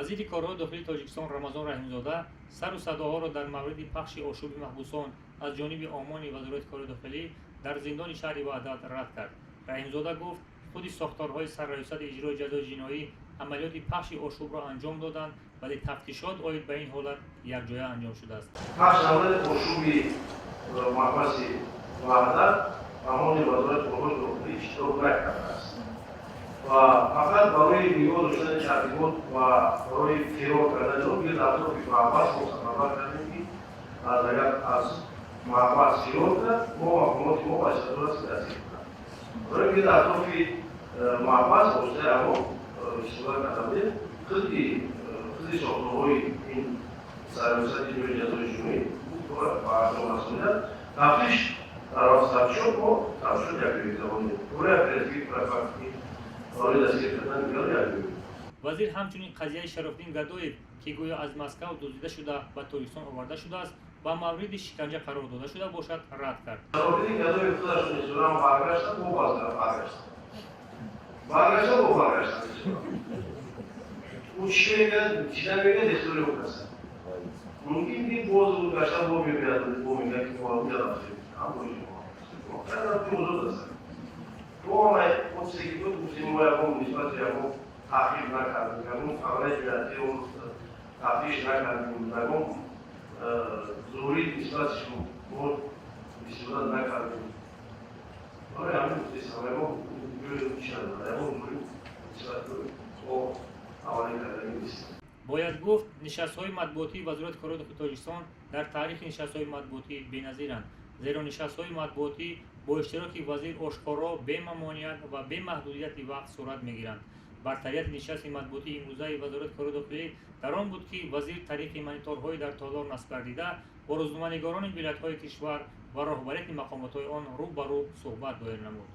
Вазири корҳои дохилии Тоҷикистон Рамазон Раҳимзода сару садоҳоро дар мавриди пахши ошӯби маҳбусон аз ҷониби ОМОНи Вазорати корҳои дохилӣ дар зиндони шаҳри Ваҳдат рад кард. Раҳимзода гуфт, худи сохторҳои Сарраёсати иҷрои ҷазои ҷиноӣ амалиёти пахши ошӯбро анҷом доданд, вале тафтишот оид ба ин ҳолат якҷоя анҷом шудааст. Пахш намудани ошӯби маҳбаси Ваҳдат ОМОНи Вазорати корҳои дохилӣ иштирок накардааст ва фақат барои нигоҳ доштани тартибот ва барои фирор кардани он гирд атрофи маҳбас мо сафарбар кардем, ки аз агар аз маҳбас фирор кард, мо мақомоти мо вазифадор аст, ки дастгир кунад. Барои гирд атрофи маҳбас воситаи АМОН истифода карда будем. Худи сохторҳои ин Сарраёсати иҷрои ҷазои ҷиноӣ кора ба анҷом расонида. Тафтиш дар вақти тафтишот, мо тафтишот якҷоя гузаронидем, кори оперативӣ, профилактикӣ барои дастгир кардани дигарро якҷоя. Вазир ҳамчунин қазияи Шарофиддин Гадоев, ки гӯё аз Москав дуздида шуда, ба Тоҷикистон оварда шудааст ва мавриди шиканҷа қарор дода шуда бошад, рад кард. Шарофиддин Гадоев худашон исурам баргашта, бо баргашта, баргашта, бо баргашта. Ӯ чӣ мегӯяд, чӣ намегӯяд, ихтиёри ӯ каса. Мумкин ки боз гашта, бо мегӯяд, бо мегӯяд, ки мо унҷа рафтем, озод аст. Мо он чизе ки буд, гуфтем, мо ягон нисбати ягон таҳқиқ накардем, ягон фавраи ҷиноятиро тафтиш накардем, ягон зӯрӣ нисбати мо истифода накардем. Барои ҳамин гуфтесам, ягон ҷои чи надорад, ягон зӯрӣ нисбати мо аввалин кардагӣ нест. Бояд гуфт, нишастҳои матбуотии Вазорати корҳои дохилии Тоҷикистон дар таърихи нишастҳои матбуотӣ беназиранд, зеро нишастҳои матбуотӣ бо иштироки вазир ошкоро, бемамониат ва бемаҳдудияти вақт сурат мегиранд. Бартарияти нишасти матбуотии имрӯзаи Вазорати корҳои дохилӣ дар он буд, ки вазир тариқи мониторҳои дар толор насбгардида бо рӯзноманигорони вилоятҳои кишвар ва роҳбарияти мақомотҳои он рӯ ба рӯ суҳбат доир намуд.